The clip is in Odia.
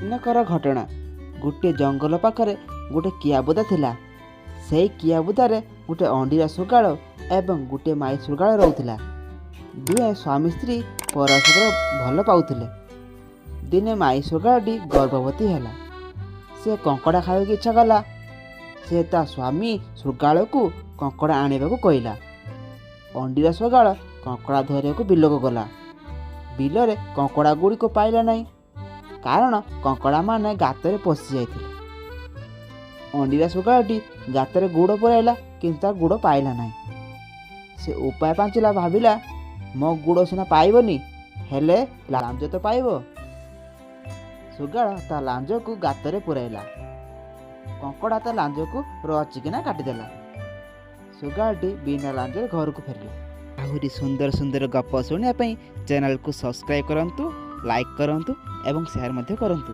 ଦିନକର ଘଟଣା, ଗୋଟିଏ ଜଙ୍ଗଲ ପାଖରେ ଗୋଟେ କିଆବୁଦା ଥିଲା। ସେଇ କିଆବୁଦାରେ ଗୋଟେ ଅଣ୍ଡିରା ଶୃଗାଳ ଏବଂ ଗୋଟିଏ ମାଇ ଶୃଗାଳ ରହୁଥିଲା। ଦୁହେଁ ସ୍ୱାମୀ ସ୍ତ୍ରୀ ପରସ୍ପର ଭଲ ପାଉଥିଲେ। ଦିନେ ମାଇ ଶୃଗାଳଟି ଗର୍ଭବତୀ ହେଲା। ସେ କଙ୍କଡ଼ା ଖାଇବାକୁ ଇଚ୍ଛା କଲା। ସେ ତା ସ୍ୱାମୀ ଶୃଗାଳକୁ କଙ୍କଡ଼ା ଆଣିବାକୁ କହିଲା। ଅଣ୍ଡିରା ଶୃଗାଳ କଙ୍କଡ଼ା ଧରିବାକୁ ବିଲକୁ ଗଲା। ବିଲରେ କଙ୍କଡ଼ା ଗୁଡ଼ିକୁ ପାଇଲା ନାହିଁ, କାରଣ କଙ୍କଡ଼ାମାନେ ଗାତରେ ପଶି ଯାଇଥିଲେ। ଅଣ୍ଡିରା ଶୃଗାଳଟି ଗାତରେ ଗୋଡ଼ ପୁରାଇଲା, କିନ୍ତୁ ତା ଗୋଡ଼ ପାଇଲା ନାହିଁ। ସେ ଉପାୟ ପାଞ୍ଚିଲା। ଭାବିଲା, ମୋ ଗୋଡ଼ ସିନା ପାଇବନି, ହେଲେ ଲାଞ୍ଜ ତ ପାଇବ। ଶୃଗାଳ ତା ଲାଞ୍ଜକୁ ଗାତରେ ପୁରାଇଲା। କଙ୍କଡ଼ା ତା ଲାଞ୍ଜକୁ ରଚିକିନା କାଟିଦେଲା। ଶୃଗାଳଟି ବିନା ଲାଞ୍ଜରେ ଘରକୁ ଫେରିଲା। ଆହୁରି ସୁନ୍ଦର ସୁନ୍ଦର ଗପ ଶୁଣିବା ପାଇଁ ଚ୍ୟାନେଲକୁ ସବସ୍କ୍ରାଇବ୍ କରନ୍ତୁ, ଲାଇକ୍ କରନ୍ତୁ ଏବଂ ସେୟାର ମଧ୍ୟ କରନ୍ତୁ।